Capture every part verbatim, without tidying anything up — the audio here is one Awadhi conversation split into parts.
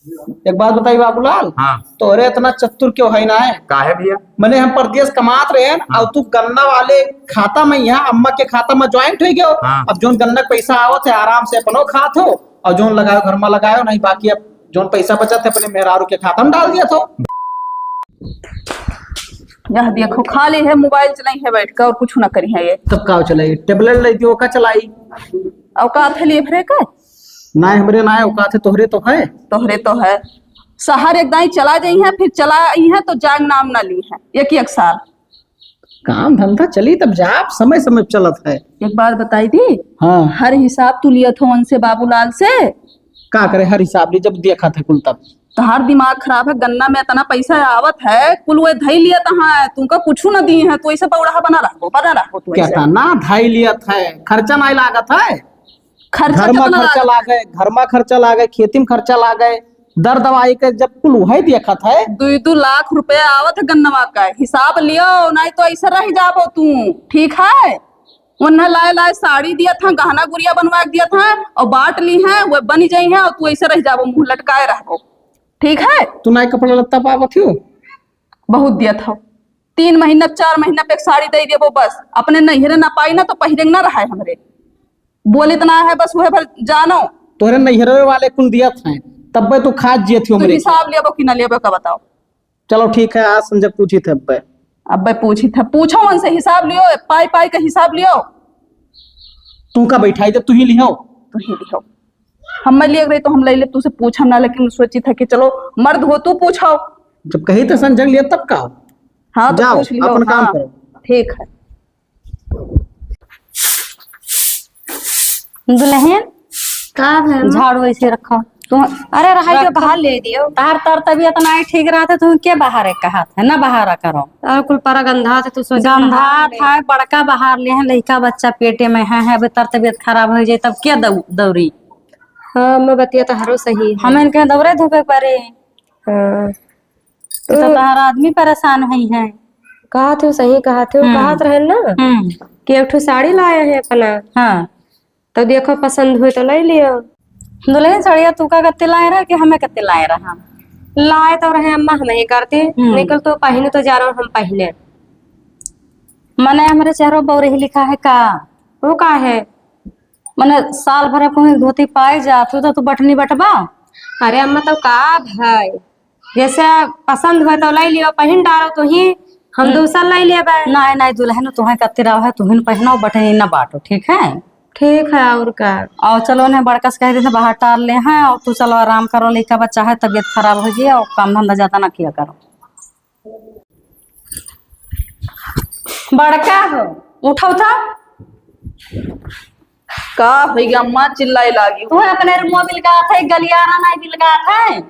एक बात बताई बाबूलाल, हाँ। तोहरे इतना चतुर क्यों है ना है? काहे भैया? मने हम परदेस कमात रहे हैं, हाँ। और तू गन्ना वाले खाता में, यहाँ अम्मा के खाता में ज्वाइंट हो गयो। हाँ। अब जोन गन्ना के पैसा आवत है, आराम से अपनो खात हो, और जोन लगायो घर में लगायो, नहीं बाकी अब जोन पैसा बचत है, अपने मेहरारू के खाता में डाल दिया था। यह देखो, खाली है मोबाइल चलाई है बैठ के, और कुछ ना करी है ये। तब का चलाई? टेबलेट ले दियो, का चलाई? औकात है लिए भरे का? ना हमरे ना है, औकात है, तोहरे तो है। तोहरे तो है। शहर एक दाई चला जाई है, फिर चला आई है तो जाग नाम ना ली है एक एक साल। काम धंधा चली तब जाब, समय समय चलत है। एक बात बताई दी। हाँ। हर हिसाब तू लियत हो उनसे, बाबूलाल से। का करे हर हिसाब ली, जब देखत है कुल तब। तोहार दिमाग खराब है, गन्ना में इतना पैसा आवत है, कुल वे धई लियत है, तुमका कुछ न दी है, तू ऐसे बौड़हा बना रहबो, बना रहबो तू ऐसे। केतना धई लियत है, खर्चा नहीं लागत है। खर्चा घर में केतना खर्चा लागत है? लागे, घर में खर्चा लागे, खेती में खर्चा लागे, दर दवाई के जब कुल वही देखत है। दुई दो लाख रुपया आवत है गन्नवा का, हिसाब लियो, नहीं तो ऐसे रह जाबो तू, ठीक है? उन्हें लाए लाए साड़ी दिया था, गहना गुरिया बनवा के दिया था, और बांट ली है, वो बनी जाई है, और तू ऐसे रह जाबो, मुंह लटकाए रहबो, ठीक है? तू नाई कपड़ा लत्ता पावत हो? बहुत दिया था, तीन महीना चार महीना पे एक साड़ी दे देबो बस, अपने नैहरे ना पाई ना तो पहिरे ना रहा है हमरे। बोलित ना है बस वह भर जानो। तोहरे नैहरवे वाले कुल दियत हैं, तब्बे तू खात जियत हो तू हमरे। हिसाब लेबो कि ना लेबो का बताओ। चलो ठीक है, आज संजय पूछी थे अब्बे। अब्बे पूछी थे, पूछो उनसे हिसाब लियो, पाई पाई का हिसाब लियो। तू का बैठाई दे, तू ही लिहो। तू ही लिहो। हम मैं लिए रही तो हम ले ले, तू से पूछम ना, लेकिन सोची था कि चलो मर्द हो, तू पूछो। जब कही तो संजय लिया तब का हो? हाँ, तो जाओ, पूछ लियो, अपन काम हाँ, करो। ठीक है। दुल्हन, का भइल? झाड़ू ऐसे रखो। तू, अरे, रहाई के रखो। बाहर ले दियो। तार, तार तबियत ना ठीक रहत है, तू के बाहर है कहत है, ना बाहर करो। और कुल परा गंधा से तू सोचे गंधा बाहर ले। था, बड़का बाहर ले है, लइका बच्चा पेटे में है, है, अबे तार तबियत खराब हो जाए, तब के दौ-, दौरी? हाँ, मैं बतिया तो हरो सही है। हम इनके दौरे धूपे परे। हाँ। तो तो तोहार आदमी परेशान है, है। कहत हो, सही कहत हो, हम्म। कहत रहे ना हम्म। कि एक ठो साड़ी लाए हैं अपना। हाँ। तो देखो, पसंद हुए तो ले लियो। दुल्हन, साड़िया तू का कत्ते लाए रहा कि हमें कत्ते लाए रहा? लाए तो रहे अम्मा, हम ही करते, हम्म। निकल तो पहिने तो जा रहा हूँ हम पहिने। मने हमरे चेहरो बौरही लिखा है का? वो का है? मने साल भर को ही धोती पाए जात हो तो तू बटनी बटबा? अरे अम्मा, तो का भाई, जैसे पसंद हुए तो ले लियो, पहिन डालो तू ही, हम हम्म। दूसर ले लेबे। नहीं, नहीं दुल्हन, तुहें कत्ती रहा है, तुहिन पहिनो, बटनी न बाटो, ठीक है? ठीक है, और का? और चलो, उन्हें बड़का से कह देते, बाहर टार ले हैं, और तू चलो आराम करो, लइका बच्चा है, तबियत खराब हो जाए, और काम धंधा ज्यादा ना किया करो। बड़का हो, उठो, उठो। का होइगा अम्मा, चिल्लाए लागी? तू अपने रूमो बिलगात है, गलियारा नहीं बिलगात है?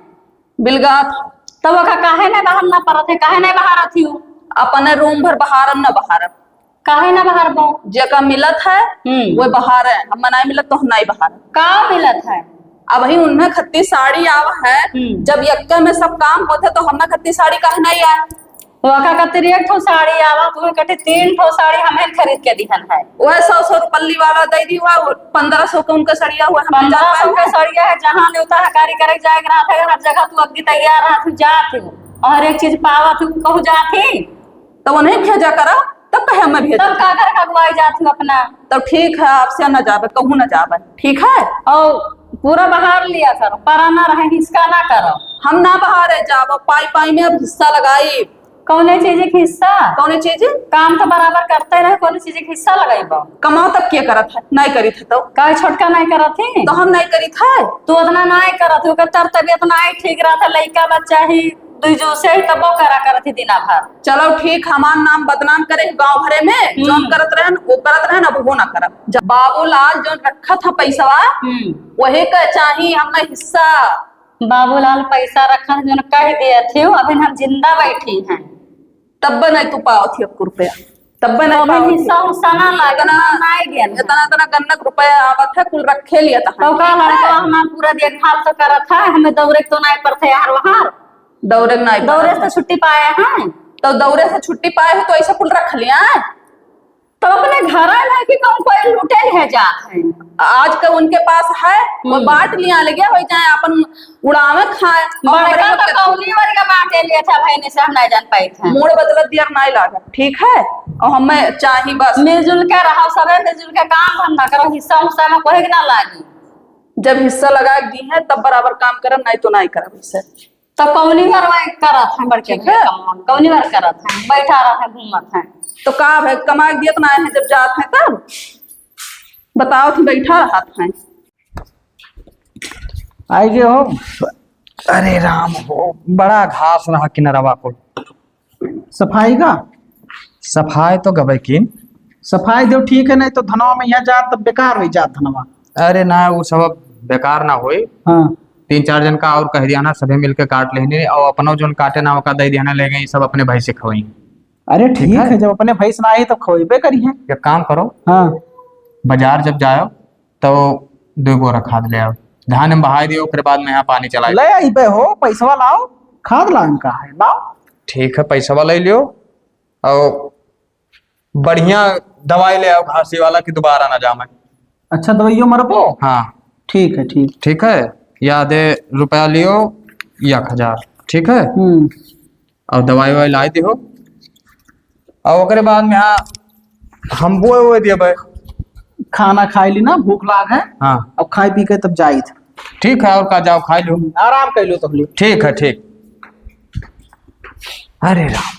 बिलगात। तब ओका काहे नहीं बाहर ना परत है, काहे नहीं बाहर अथी हो? अपने रूम भर बहारम ना बहारम। काहे ना बहारबो? जेका मिलत है, हम्म। वो बहारे, हम नहीं मिलत तो हम नहीं बहारम। का मिलत है? अबही उन्हें खत्ती साड़ी आवा है, हम्म। जब यक्का में सब काम होत है तो हमें खत्ती साड़ी काहे नहीं आए? वका खातिर एक ठो साड़ी आवा, तुम्हें कटे तीन ठो साड़ी हमें खरीद के दिहन है। वह सौ सौ रुपल्ली वाला दे दी, वह पन्द्रह सौ का उनका सड़िया हुआ, हम पन्द्रह सौ का सड़िया है, जहाँ न्योता हकारी करे जाए के रहत है, हर जगह तू अग्गी तैयार रहत हो, जात हो, और एक चीज पावत हो, कहूँ जात ही। तो उन्हें भेजा करो, तब कहे हमें भेजा। तब का कर अगुवाई जात हो अपना? तो ठीक है, आपसे न जावे, कहूँ न जावे, ठीक है? और पूरा बहार लिया करो, परा ना रहे, हिसका ना करो। हम ना बहारे जाबो, पाई पाई में अब हिस्सा लगाई। कौने चीज के हिस्सा? कौने चीज? काम तो बराबर करते रहे, कौने चीज के हिस्सा लगाइबो? कमाओ तब के करत है? नहीं करित है तो? काहे छोटका नहीं करत ही? तो हम नहीं करित है। तू उतना नहीं करत ही, ओकर तर तबियत नहीं ठीक रहत है, लइका बच्चा ही, दुई जो से ही तबो करा करत ही दिना भर। चलो ठीक, हमार नाम बदनाम करे गाँव भरे में, हम्म। जौन करत रहन, वो करत रहन, अब वो ना करब। जब बाबूलाल जौन रखत है पैसवा, हम्म। वही का चाही हमें हिस्सा। बाबूलाल पैसा रखत जौन कह दिए थे, अभी हम जिंदा बैठी हैं। तब नहीं तू पावत ही अब रुपया, तब नहीं तो हमें पावत ही। हिस्सा उस्सा ना लागे, इतना, ना आए गया ना। इतना, इतना गन्नक रुपया आवत है, कुल रखे लिया था। तो का लड़का हमार पूरा देखभाल तो करत है, हमें दौरे तो नहीं पड़ते यार वहाँ। दौरे के नहीं दौरे पाए। से छुट्टी पाए हैं। तो दौरे से छुट्टी पाए हो तो ऐसे कुल रख लिया है? तो अपने घर आए हैं कि कहूँ कोई लूटे ले जात है? आज के उनके पास है, वो हम्म। बांट लिया, लगे हो जाए, अपन उड़ावे खाए। और बड़का हमरे लोग तो के कौली वर्ग बांटे लिए था भाई, नहीं से हम नहीं जान पाए थे। मूड बदलत दियर नहीं लागत, ठीक है? और हमें चाही बस। मिलजुल के रहो, सबे मिलजुल के काम धंधा करो, हिस्सा उस्सा में कोई के ना लागी। जब हिस्सा लगा के दी है, तब बराबर काम करब, नहीं तो नहीं करब। इसे तो कौनी बार वही करत हैं, बड़के ठीक है। भैया कमवा, कौनी बार करत हैं, बैठा रहे, घूमत हैं। तो का भाई, कमा के दियत ना है, जब जात हैं तब बताओ, तुम बैठा रहत हैं। आई गए हो। अरे राम हो, बड़ा घास रहा किनरवा को। सफाई का? सफाई तो गबे की। सफाई दो, ठीक है, नहीं तो धनवा में यहाँ जात, तब बेकार हो जात धनवा। अरे ना, वो सब अब बेकार ना होई। हाँ। तीन चार जन का और कह दिया ना, सभी मिलके काट लेने, और अपनो जोन काटे ना, ओका दे दिया ना, ले गई सब अपने भाई से खवाई। अरे ठीक ठीक है। है, जब अपने भैंस ना आई तो खवाइबे करी है। एक काम करो, हाँ। बाजार जब जाओ तो दो बोरा खाद ले आओ, धान में बहाई दियो, ओकरे बाद में यहाँ पानी चलाए। ले आई बे हो, पैसवा लाओ, खाद लान का है, लाओ। ठीक है, पैसवा ले लियो और बढ़िया दवाई ले आओ घासी वाला, कि दोबारा ना जामे। अच्छा, दवाइयो मरबो? हाँ। ठीक है, ठीक। ठीक है, या दे रुपया लियो, एक हजार, ठीक है? हम्म। और दवाई ववाई लाई दिहो। और ओकरे बाद में हाँ, हम बोए वोए दिए भाई। खाना खाई ली ना, भूख लाग है। हाँ। अब खाई पी के तब जाई थे। ठीक है, और का, जाओ खाई लो। आराम कर लो तब ले। ठीक है, ठीक। अरे राम।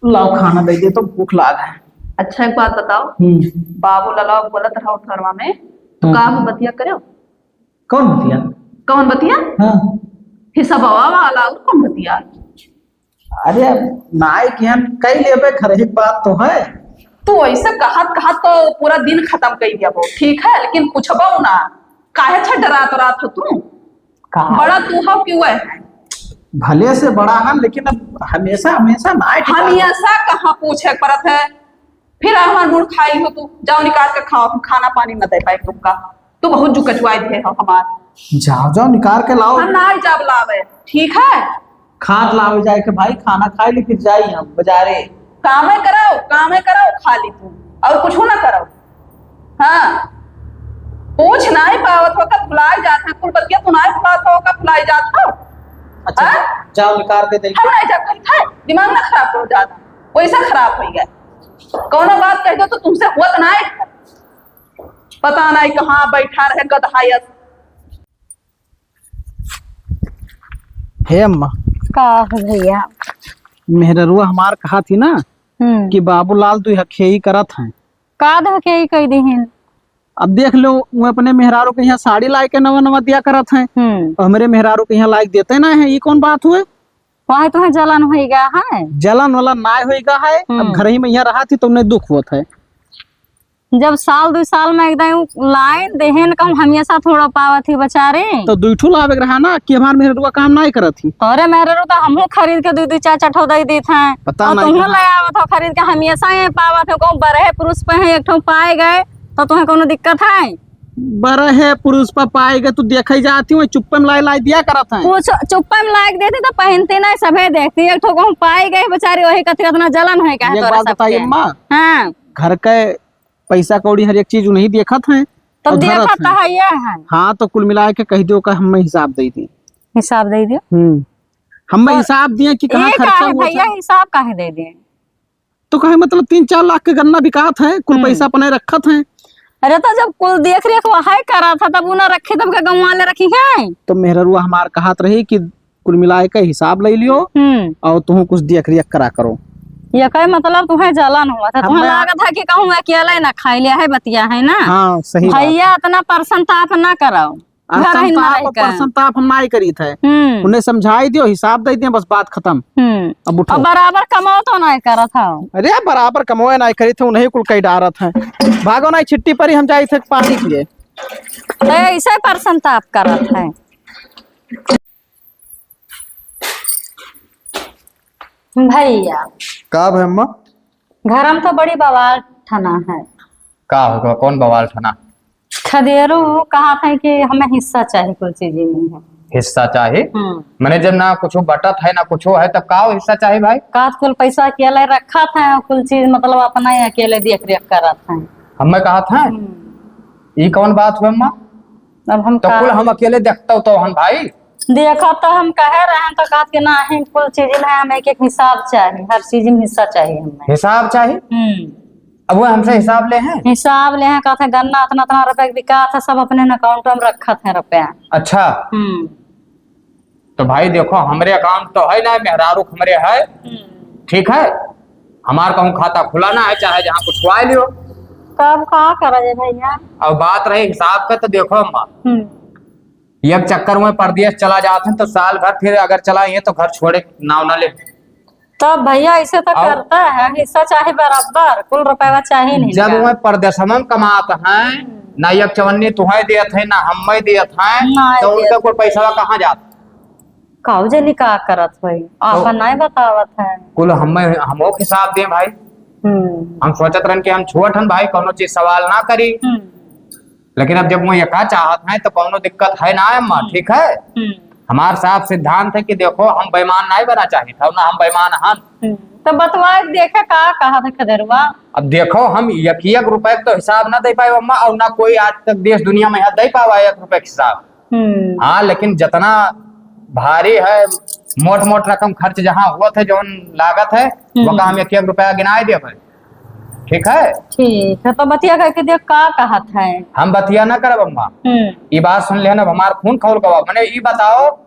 लाओ खाना दे दे तो भूख लाग है। अच्छा, एक बात बताओ, हम्म। बाबू लाला बोलत रहो घरवा में, तो हम्म। का हम बतिया करो? कौन बतिया? कौन बतिया? हाँ। हिसबवा वाला, और कौन बतिया? अरे, नाई के हम कई लेबे, घर ही बात तो है। तू ऐसे कहत कहत तो पूरा दिन खत्म कर दिया वो, ठीक है, लेकिन पूछबो ना, काहे छे डरात डरात हो तू? का? बड़ा तू हो कि वह है? भले से बड़ा है, लेकिन अब हमेशा, हमेशा नाई ठिकाना। हमेशा कहाँ पूछे के पड़त है? फिर हमार मूड खाई हो तू, जाओ निकाल के खाओ, हम खाना पानी न दे पाए तुमका, तू बहुत जुकचुआई दे हो हमार। जाओ, जाओ, निकाल के लाओ। हम ना जाब लावे, ठीक है? खाद लावे जाए के भाई, खाना खाई ली, फिर जाई हम बाजारे। कामे करो, कामे करो, खा ली तू, और कुछ ना करो। हाँ, पूछ नाई पावत हो का भुलाई जात है, कुल बतिया तू नाई भुलात हो का भुलाई जात हो। अच्छा, हाँ? जाओ निकाल के दे। हम नहीं जाब कहीं खाए, दिमाग ना खराब करो ज्यादा, वैसा खराब हो गया। कौनो बात कह दो तो तुमसे हुआ तो नाई। पता नहीं कहाँ बैठा रहे गदहायस। हे अम्मा। का हो भैया? मेहररुआ हमार कहा थी ना हम्म। कि बाबूलाल तू हखेई करत हैं। का दे हखेई कई दिहिन? अब देख लो, वो अपने मेहरारू के यहाँ साड़ी लाए के नवा नवा दिया करत हैं। हम्म। और हमरे मेहरारू के यहाँ लाए के देते ना है, ये कौन बात हुए? वहाँ तुम्हें जलन होई गा है? जलन वलन ना होई गा है। अब हम्म। घर ही में यहाँ रहा थी तो उन्हें दुख होत है। जब साल दुई साल में एकदम लाइन देहेन, कहूँ हमेशा थोड़ा पावत ही बेचारे। तो दुई ठो लावे के रहा ना कि हमार मेहररुआ काम नाई करत ही। तोरे मेहररू तो हमहू खरीद के दुई दुई चार चार ठो दे देत हैं। पता और नहीं तुहूँ कहाँ। ले आवत हो खरीद के, हमेशा ये पावत हो, कहूँ बरहे पुरुष पे है, एक ठो पाए गए तो तुम्हें कोनो दिक्कत है? बरहे पुरुष पे पाए गए, तू देखे जाती हूँ, चुप्पे में लाई लाई दिया करत हैं। कुछ चुप्पे में लाई देती तो पहनती नहीं, सभे देखती, एक ठो कहूँ पाए गए बेचारी, वही कथी इतना जलन है का एक तोरे बात बताइए सबके? अम्मा, हाँ। घर के पैसा कौड़ी हर एक चीज उन्हीं देखत हैं तब और धरत देखत हैं। तो है, ये है। हाँ, तो कुल मिला के कह दियो का हमें हिसाब दे दी। हिसाब दे दियो। हम्म। हमें तो हिसाब दिए कि कहाँ ये खर्चा काहे हुआ भैया, था। हिसाब काहे दे दिए? तो कहे मतलब तीन चार लाख के गन्ना बिकात है, कुल हम्म। पैसा अपने रखत हैं। अरे तो जब कुल देख रेख वहाई करा था, तब उन्हें रखे, तब के गंवा ले रखी है। तो मेहररुआ हमार कहत रही कि कुल मिलाए के हिसाब ले लियो हम्म। और तुहूँ कुछ देख रेख करा करो। ये कहे मतलब तुम्हें जलन हुआ था, तुम्हें हमें लागत है कि कहूँ अकेले ना खाई लिया है, बतिया है ना। हाँ, सही बात। भैया इतना परसंताप ना कराओ, आ, घर ही में संताप रह और के। परसंताप हम नाई करीत है। हम्म। उन्हें समझाई दियो, हिसाब दे दियो, बस बात खत्म। हम्म। अब उठो। और बराबर कमाओ तो नाई करत हो। अरे, बराबर कमाओ नाई करीत है, उन्हें कुल कई डारत है। भागो नाई, छिट्टी परी, हम जाई थे पानी पिए। तो ऐसे परसंताप करत है। भैया। का भे अम्मा? घर में तो बड़ी बवाल ठना है। का होगा, कौन बवाल ठना? खदेरू कहा था कि हमें हिस्सा चाहिए कुल चीजें में है। हिस्सा चाही? हम्म। मने जब ना कुछ बटत है, ना कुछ है, तब का हिस्सा चाही भाई? का कुल पैसा अकेले रखत है, कुल चीज मतलब अपना ही अकेले देख रेख करत है। हमें कहत है? हम्म। ई कौन बात हुआ अम्मा? अब हम तो का कुल हम अकेले देखता तो हन भाई। देखो तो हम कहे रहे हैं तो कहत कि नहीं, कुल चीज में हम एक एक हिसाब चाही, हर चीज में हिस्सा चाही हमें। हिसाब चाही? हम्म। अब वो हमसे हिसाब ले हैं? हिसाब ले हैं, कहत हैं गन्ना इतना इतना रुपया के बिकात है, सब अपने account में रखत हैं रुपया। अच्छा। हम्म। तो भाई देखो, हमरे account तो है ना, मेहरारू हमरे है, हम्म। ठीक है, हमार कहूँ खाता खुला ना है, चाहे जहाँ कुछ खुआ लियो। तब का करा जाए भैया? अब बात रही हिसाब का, तो देखो अम्मा, हम्म। एक चक्कर में परदेस चला जात है, तो साल भर फिर अगर चला आइए, तो घर छोड़े नाव ना ले। तब भैया, ऐसे तो हाँ। करता है, हिस्सा चाहे बराबर, कुल रुपया चाहे नहीं जब का। वह परदेसवा में कमात हैं, हम्म। ना एक चवन्नी तुहैं देत हैं, ना हमें देत हैं, ना तो देत। उनका कुल पैसा कहाँ जात? काऊ जनी का करत होई, तो आपन नहीं बतावत है। कुल हमें, हमो के हिसाब दे भाई। हम्म। हम सोचत रहन कि हम छोट हन भाई, कौनो चीज सवाल ना करी। हम्म। लेकिन अब जब वो एका चाहत हैं, तो कौनो दिक्कत है ना अम्मा, हम्म। ठीक है? हम्म। हमार साफ सिद्धांत है कि देखो, हम बेईमान नहीं बना चाहित है, ना हम बेईमान हन। हम्म। तो बतवा के देखे का कहत है खदेरुआ? अब देखो, हम एक एक रुपए के तो हिसाब ना दे पाए अम्मा, और ना कोई आज तक देश दुनिया में यहाँ दे पावा एक रुपए के हिसाब। हम्म। हाँ, लेकिन जितना भारी है, मोट मोट रकम खर्च जहाँ होत है, जौन लागत है, हम्म। वो का हम एक एक रुपया गिनाए देबे। ठीक है? ठीक है, तो बतिया करके देख का कहत है। हम बतिया ना करब अम्मा। हम्म। ई बात सुन लेहन, अब हमार खून खौल गवा। मने ई बताओ,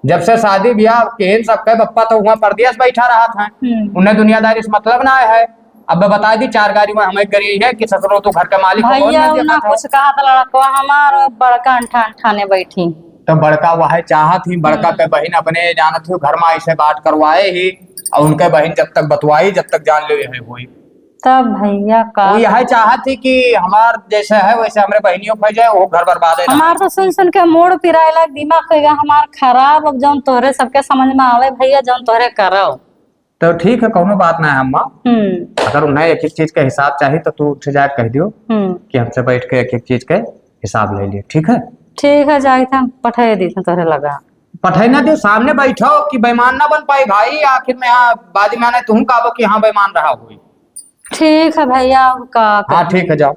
जब से शादी ब्याह केहन सबके बप्पा तो हुआं परदेस बैठा रहत हैं। हम्म। उन्हें दुनियादारी से मतलब ना है। अब मैं बता दी, चार गाड़ी में हमें करी है कि ससुरो तू घर के मालिक हो, भैया, बोल ना ना देखत हो। कुछ कहा था लड़कवा हमार बड़का अंठा अंठाने बैठी। तो बड़का वह चाहत ही, बड़का हम्म। के बहिन अपने जानत हो, घर में ऐसे बात करवाए ही, और उनके बहिन जब तक बतवाई, जब तक जान ले यही हुई। तब भैया का वो यह चाहत ही कि हमार जैसे है वैसे हमरे बहिनियों खो जाए, वो घर बर्बाद है ना। हमार तो सुन सुन के मूड पिराए लाग, दिमाग कहेगा हमार खराब। अब जौन तोहरे सबके समझ में आवे भैया, जौन तोहरे करो। तो ठीक है, कौनो बात ना है अम्मा। हम्म। अगर उन्हें एक एक चीज के हिसाब चाहिए तो तू उठ जाए, कह दियो हम्म। कि हमसे बैठ के एक एक चीज के हिसाब ले लिए, ठीक है? ठीक है, जाइत हम पठाए दी तोहरे लगा। पठाए ना दियो, सामने बैठो कि बेईमान ना बन पाई भाई। आखिर में हाँ, बाद में आने तुम कहबो कि हाँ, बेईमान रहा हुई। ठीक है भैया, अब का हाँ, करी? ठीक है, जाओ।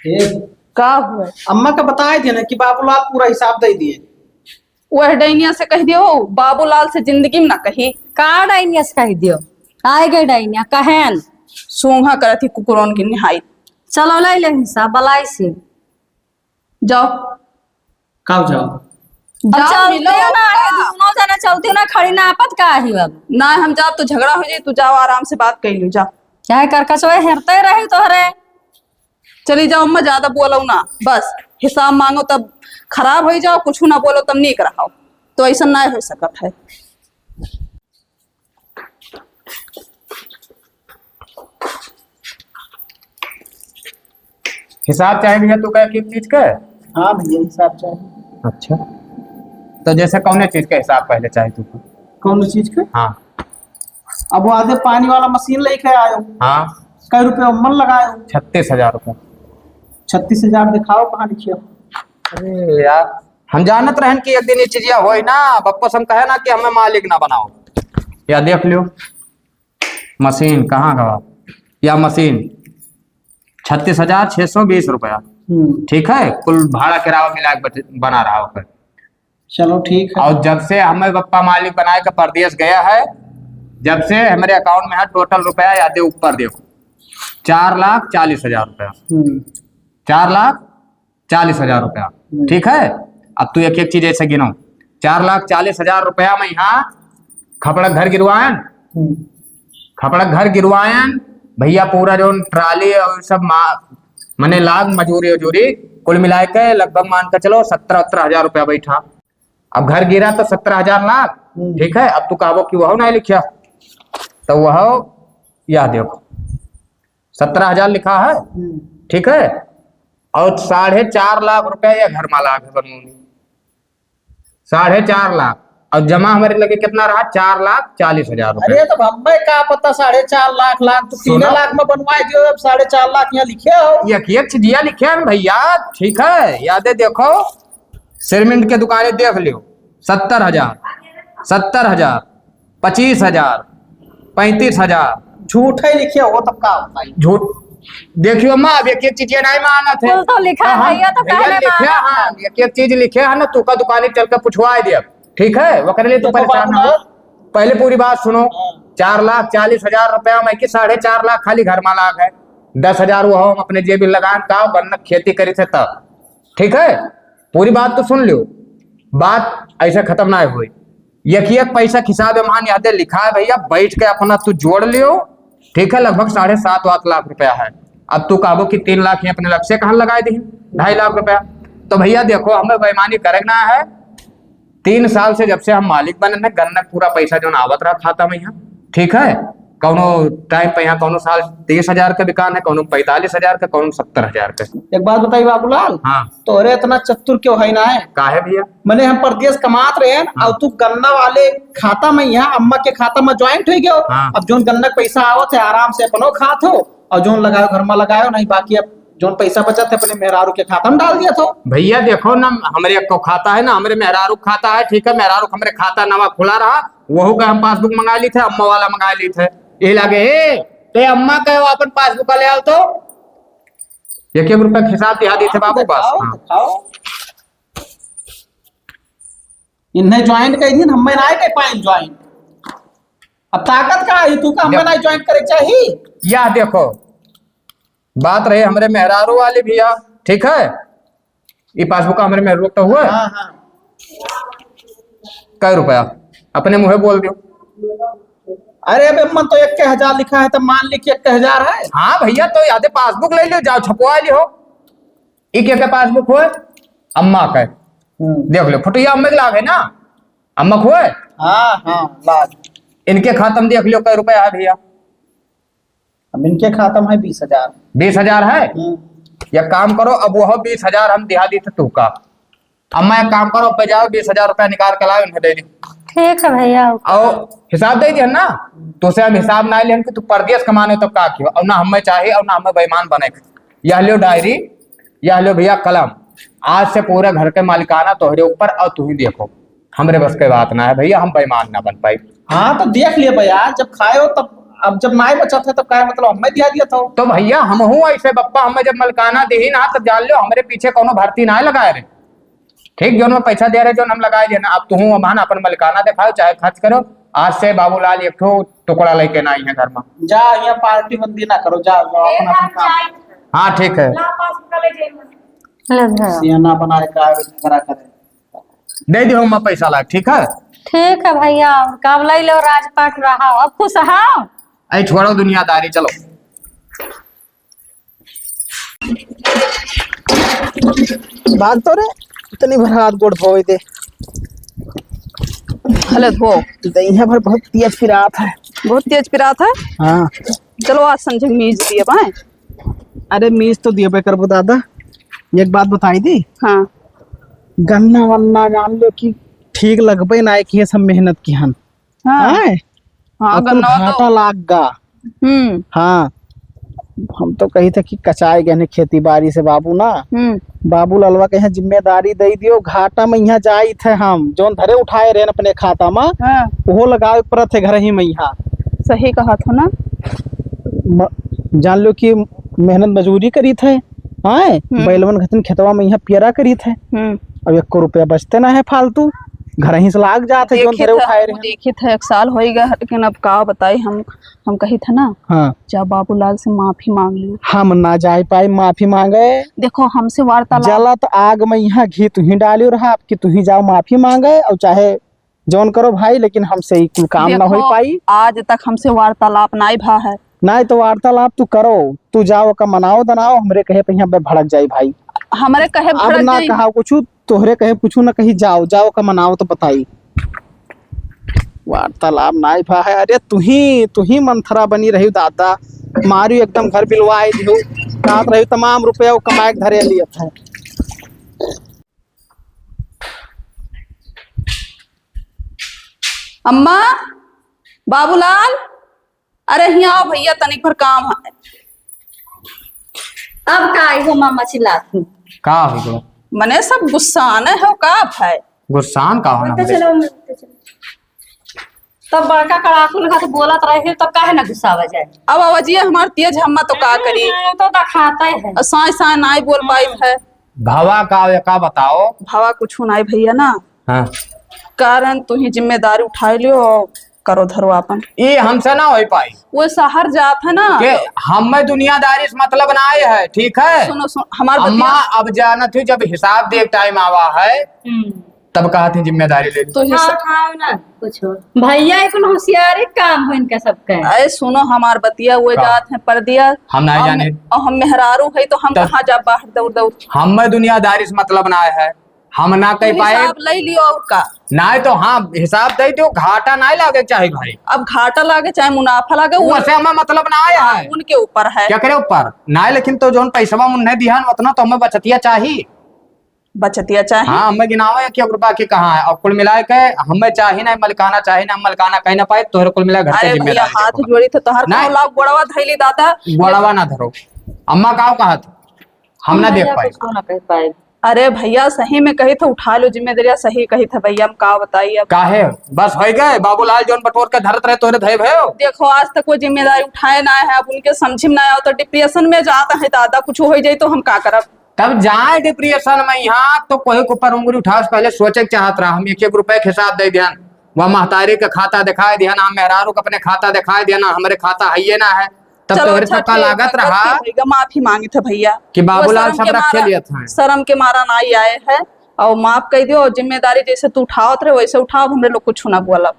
ए, का हुआ? अम्मा का बताए दिए ना कि बाबूलाल पूरा हिसाब दे दिए। वह डैनिया से कह दियो, बाबूलाल से जिंदगी में ना कही। का डैनिया से कह दियो? आए गए डैनिया, कहन। सूंघा करत ही कुकुरन की निहाई। चलो, ले ले हिसाब, बलाई से। जाओ। का जाओ? अब जाओ, चलते मिलो। ना है, दोनों जना चलते ना, खड़ी ना आपत का ही अब। ना, हम जाब तो झगड़ा हो जाई, तू जाओ, आराम से बात कर लियो, जाओ। चाहे करकचवे हेरते रही तोहरे। चली जाओ अम्मा, ज्यादा बोलो ना, बस हिसाब मांगो तब खराब हो जाओ, कुछ ना बोलो तब नीक रहो, तो ऐसा ना हो सकत है। हिसाब चाहे भैया तू कहे किस चीज के? हाँ भैया, हिसाब चाहे। अच्छा, तो जैसे कौने चीज के हिसाब पहले चाहे तू? कौन चीज के? हाँ। अब वो आधे पानी वाला मशीन लेके आयो। हाँ। कै रुपये मन लगायो? छत्तीस हजार रुपये। छत्तीस हजार दिखाओ, कहाँ लिखियो? अरे यार, हम जानत रहन कि एक दिन ये चीजिया होई ना, बप्पा से हम कहे ना कि हमें मालिक ना बनाओ। या देख लियो, मशीन कहाँ गवा? या मशीन छत्तीस हजार छह सौ बीस रुपया। हम्म। ठीक है, कुल भाड़ा किराया मिला के बच-, बना रहा होकर। चलो ठीक है। और जब से हमें बप्पा मालिक बनाए के परदेस गया है, जब से हमारे account में है total रुपया, या दे ऊपर देखो, चार लाख चालीस हजार रुपया। हम्म। चार लाख चालीस हजार रुपया। हम्म। ठीक है, अब तू एक एक चीज ऐसे गिनो, चार लाख चालीस हजार रुपया में यहाँ खपड़ा घर गिरवायन, हम्म। खपड़ा घर गिरवायन भैया, पूरा जौन ट्राली और सब मा-, मने लाग मजूरी उजूरी कुल मिला के लगभग मान के चलो सत्रह, सत्रह हजार रुपया बैठा। अब घर गिरा तो सत्रह हजार लाग, हम्म। ठीक है, अब तू कहबो कि वह नहीं लिखिया, तो वह, यह देखो, सत्रह हजार लिखा है, हम्म। ठीक है, और साढ़े चार लाख रुपया यह घर मा लाग है बनमौनी, साढ़े चार लाख। और जमा हमरे लगे कितना रहा? चार लाख चालीस हजार रुपया। अरे, तो हमें का पता, साढ़े चार लाख, लाख तो तीन सुनो। लाख में बनवाए दियो, अब साढ़े चार लाख यहाँ लिखे हो। एक एक चीजिया लिखे हैं भैया, ठीक है, यादे देखो, सिरमिंट के दुकाने देख लियो, सत्तर हजार, सत्तर हजार, पच्चीस हजार, पैंतीस हजार। झूठ है लिखे हो, तब का होता है? झूठ। देखियो अम्मा, अब एक एक चीजिया नहीं मानत है। कुल तो लिखा है हाँ, भैया, तो भैया काहे लिखे मानत हैं, है? एक एक चीज लिखे हैं ना, तू का दुकाने चल के पुछवाए दे अब। ठीक है, ओकरे लिए तू देखो परेशान बाबू ना हो। ना। पहले पूरी बात सुनो। हाँ। चार लाख चालीस हजार रुपया में कि साढ़े चार लाख खाली घर मा लाग है, दस हजार वो हम अपने जेब में लगान का गन्ना खेती करी थे तब। ठीक है, पूरी बात तो सुन लियो, बात ऐसे खत्म ना होई। एक एक पैसा के हिसाब मान यादे लिखा है भैया, बैठ के अपना तू जोड़ लियो। ठीक है, लगभग साढ़े सात आठ लाख रुपया है। अब तू कहबो कि तीन लाख ही अपने लग से कहाँ लगाए दी, ढाई लाख रुपया। तो भैया देखो, हमें बेईमानी करे ना है। तीन साल से जब से हम मालिक बने हैं, गन्ना पूरा पैसा जौन आवत रहा खाता में यहाँ, ठीक है, कौनो टाइम पे यहाँ कौनो साल तीस हजार का बिकान है, कौनो पैंतालीस हजार का, कौनो सत्तर हजार का। एक बात बताई बाबूलाल, हाँ। तोहरे इतना चतुर क्यों है ना है? काहे भैया? मने हम परदेस कमात रहे हैं, हाँ। और तू गन्ना वाले खाता में यहाँ अम्मा के खाता में ज्वाइंट हो गयो। हाँ। अब जौन गन्ना के पैसा आवत है, आराम से अपनो खात हो, और जौन लगायो घर में लगायो, नहीं बाकी अब जौन पैसा बचत है अपने मेहरारू के खाता में डाल दिया तो। भैया देखो ना, हमरे को खाता है ना, हमरे मेहरारू खाता है, ठीक है, मेहरारू हमरे खाता नवा खुला रहा, वहू का हम पासबुक मंगा ली थे, अम्मा वाला मंगा ली थे। ये लागे, "ए, ते अम्मा का अपन पासबुक ले आओ तो।" एक एक रुपया के हिसाब दिहा दी थे बाबू, बस। दिखाओ, हाँ। दिखाओ। इन्हें ज्वाइंट कह दिन, हमें ना कह पाए ज्वाइंट। अब ताकत का है तू का हमें जब ना ज्वाइंट करे चाहिए? या देखो, बात रही हमरे मेहरारू वाली भैया, ठीक है, ई पासबुक हमरे मेहरारू तो हुआ। हाँ, हाँ। कै रुपया? अपने मुँहे बोल दियो। अरे अबे मन तो एक के हजार लिखा है, तो मान ली कि एक के हजार है। हाँ भैया, तो यादे पासबुक ले लियो, जाओ छपवा लियो। ई के के पासबुक होए? अम्मा के। हम्म। देख लो, फोटोया अम्मा के लाग है ना? अम्मा के होए? हाँ, हाँ, लाग। इनके खाता में देख लियो, कै रुपया है भैया? अब इनके खाता में है बीस हजार। बीस हजार है? हम्म। या काम करो, अब वह बीस हजार हम दिहा दी थे तू का। अम्मा एक काम करो, पे जाओ, बीस हजार रुपया निकाल के लाओ, इन्हें दे दी। ठीक है भैया। और हिसाब दे दिया ना, तो से हम हिसाब ना लेन कि तू परदेस कमाने तो का कियो, और ना हमें चाहे, और ना हमें बेईमान बने। यह लो डायरी, यह लो भैया कलम, आज से पूरे घर के मालिकाना तोहरे ऊपर, और तू ही देखो, हमरे बस के बात ना है भैया, हम बेईमान ना बन पाई। हाँ, तो देख लिए भैया, जब खायो तब, अब जब नाई बचत है तब काहे, मतलब, हमें दिया दिया था। तो भैया, हम हूँ ऐसे बप्पा, हमें जब मलकाना देही ना, तब जान लो, हमरे पीछे कोनो भर्ती ना लगाए रहे। ठीक, जौन में पैसा दे रहे, जौन हम लगाए देना, अब तू हूँ हमान अपन मलकाना दिखाओ, चाहे खर्च करो। आज से बाबूलाल एक ठो टुकड़ा लेके ना आई है घर में। जा, ये पार्टी बंदी ना करो, जा, जा, अपन, अपन काम। हाँ, ठीक है। ले भैया। सियाना बनाए का खड़ा करे। दे दियो अम्मा पैसा ला, ठीक है? ठीक है भैया, कब ले लो राजपाट रहा, अब खुश हो? ऐ छोड़ो दुनियादारी, चलो। बात तो रे, इतनी भर हाथ गोड़ धोए दे। हले धो। दहिया भर बहुत तेज पिरात है। बहुत तेज पिरात है? हाँ। चलो आज संझे मीज दिए बाएं। अरे मीज तो दिए बे करबो दादा, एक बात बताई दी। हाँ। गन्ना वन्ना जान लो कि ठीक लगबे ना, कि ये सब मेहनत की हन। हाँ। आय? हाँ, अतुल गन्नवा तो घाटा लाग गा। हम्म। हाँ। हम तो कही थे कि कचाए गए हैं खेती बाड़ी से बाबू ना। हम्म। बाबू ललवा के यहाँ जिम्मेदारी दे दियो, घाटा में यहाँ जाई थे हम, जौन धरे उठाए रहे अपने खाता में, हाँ। वो लगावे पड़त है घर ही में यहाँ। सही कहा था ना। म-, जान लो कि मेहनत मजूरी करी थे, आए, हम्म। बैलवन खतिन खेतवा में यहाँ पियरा करी थे। हम्म। अब एको रुपया बचते ना है फालतू, घर ही से लाग जात है, जौन देखी धरे था, उठाए रहे। देखी था, एक साल होई गया, लेकिन अब का बताई हम, हम कही था ना, हाँ। जा बाबूलाल से माफी मांग लियो। हम ना जाए पाए माफी मांगे। देखो, हमसे वार्तालाप जलत आग में यहाँ घी तुही डालियो रहा, अब कि तुही जाओ माफी मांगे, और चाहे जौन करो भाई, लेकिन हमसे ई कुल काम ना हो देखो, पाई। आज तक हमसे वार्तालाप नाई भा है। नाई तो वार्तालाप तू करो, तू जाओ का मनाओ दनाओ, हमरे कहे पे यहाँ पे भड़क जाई भाई। हमरे कहे अब भड़क ना जाई। कहा कुछ, तोहरे कहे कुछ ना कही, जाओ, जाओ का मनाओ तो बताई। वार्तालाप नाई भा है। अरे तुही, तुही मंथरा बनी रही दादा, मारू एकदम घर बिलवाए दियो, रात रही तमाम रुपया वो कमाए के धरे लिए थे। अम्मा, बाबूलाल, अरे हियाँ आओ भइया, तनिक भर काम है। अब का आई हो मामा चिल्लात हूँ? का हो गया? मने सब गुस्साने हो का भाई? गुस्सान का होना तो भाई? चलो, तो चलो। तब बड़का कड़ाकू लगा तो बोलत रहे, तब काहे ना गुस्सावा जाए? अब आवाजिया हमार तेज, हम तो का करी? हम्म, तो दिखाते हैं। और साँय साँय नाई बोल पाई है। भवा का, का बताओ? भवा कुछ नाई भइया ना। हाँ। कारण तू ही जिम्मेदारी उठाई लियो, करो धरो आपन। ये हमसे ना होई पाई। वो शहर जात है ना। के हमें दुनियादारी से मतलब ना आए है, ठीक है? सुनो, सुनो, हमार अम्मा, बतिया। अब जानत हो, जब हिसाब दे टाइम आवा है, हम्म। तब कहा थी जिम्मेदारी ले। तो हाँ, हिसा- खाओ ना कुछ। भइया, एक होशियारी काम हो इनका सबका। अरे सुनो, हमार बतिया, वो का? जात है परदिया। हम ना और जाने। और हम मेहरारू है, तो हम तब कहाँ जा बाहर दौड़ दौड़? हमें दुनियादारी से मतलब ना आए है। हम ना कह तो पाए। हिसाब ले लियो और का? नाहीं तो हाँ, हिसाब दे दियो, घाटा नाहीं लागे चाहे भाई। अब घाटा लागे चाहे मुनाफा लागे, उन- वैसे हमें मतलब ना आया हाँ, है। उनके ऊपर है। क्या करे ऊपर? नाहीं, लेकिन तो जौन पैसवा उन्हें दिया है, उतना तो हमें बचतिया चाही। बचतिया चाही? हाँ, हमें गिनावा है कि एक रुपया के कहाँ है। अब कुल मिला के हमें चाही ना, मलिकाना चाही ना, मलिकाना कहीं ना पाए, तोहरे कुल मिला घर के अरे भइया, जिम्मेदारी हाथ देखो। जोड़ी थे, तोहर नाहीं। कौन लाग गोड़वा धैली दादा? गोड़वा ना धरो। अम्मा का कहा था? हम ना देख भइया पाए। कुछ ना कह पाए। अरे भइया, सही में कही था, उठा लो जिम्मेदारियाँ, सही कही था भइया, हम का बताई अब। काहे? बस होई गए, बाबूलाल जौन बटोर के धरत रहे, तोहरे धए भयो। देखो, आज तक वो जिम्मेदारी उठाए ना है, अब उनके समझ में ना आओ तो डिप्रेशन में जाता है दादा, कुछ हो जाए तो हम का करब? तब जाए डिप्रेशन में, यहाँ तो कोई के ऊपर उंगली उठावे से पहले सोचे के चाहत रहा, हम एक एक रुपए के हिसाब दे दिहन, वह महतारी का खाता दिखाई दिहन, हम मेहरारू का अपने खाता दिखाई दिहन, हमरे खाता है ये ना है। तब चलो, तोहरे अच्छा, सबका ठीक लागत है, रहा गलती होइगा, माफी मांगित है भइया। कि वो बाबूलाल शर्म सब के रखे मारा, लियत हैं। शर्म के मारा ना ही आए है, और माफ कह दियो, और जिम्मेदारी जैसे तू उठावत रहे, वैसे उठाओ, हमरे लोग कुछ ना बोलब।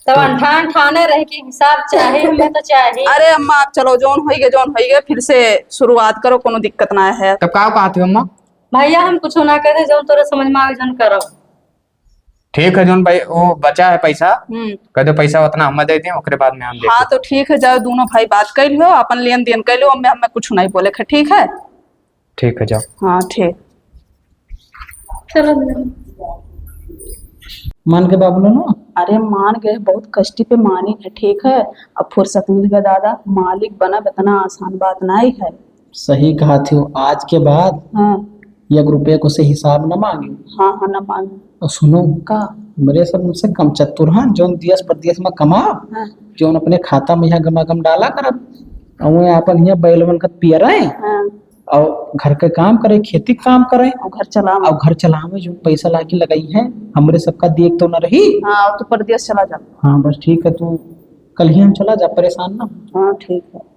तब तो अंठान ठाने रहे कि हिसाब चाहे, हमें तो चाहे। अरे अम्मा, आप चलो, जौन होइगे, जौन होइगे, फिर से शुरुआत करो, कोनो दिक्कत ना है। तब का कहत हो अम्मा? भइया, हम कुछ ना करे, जौन तोरे समझ में आवे, जौन करो। ठीक है, जौन भाई वो बचा है पैसा, हम्म। कह दो पैसा उतना हमें दे दें, ओकरे बाद में हम देख हाँ, लेते। तो ठीक है, जाओ दोनों भाई बात कर लियो, अपन लेन देन कर लियो, हमें, हमें कुछ नहीं बोले के, ठीक है? ठीक है, जाओ। हाँ, ठीक। चलो। मान के बाबू लो ना। अरे मान गए, बहुत कष्टी पे मानी है, ठीक है? अब फुर्सत मिल गया दादा, मालिक बना इतना आसान बात नहीं है। सही कहा थी, आज के बाद हाँ। एक रुपये को से हिसाब न मांगे। हाँ, हाँ, न मांगे। और सुनो, का? मेरे सब उनसे कम चतुर हैं, जौन देश परदेश में कमा, हाँ। जौन अपने खाता में यहाँ गमागम डाला करब, और वो अपन यहाँ बैलवन का पिया रहे, हाँ। और घर के काम करे, खेती के काम करे, और घर चलावे। और घर चलावे, जो पैसा लाके लगाई है, हमरे सबका देख तो न रही। हाँ, और तू परदेश चला जा। हाँ, बस ठीक है, तू कल ही हम चला जा, परेशान ना। हाँ, ठीक है।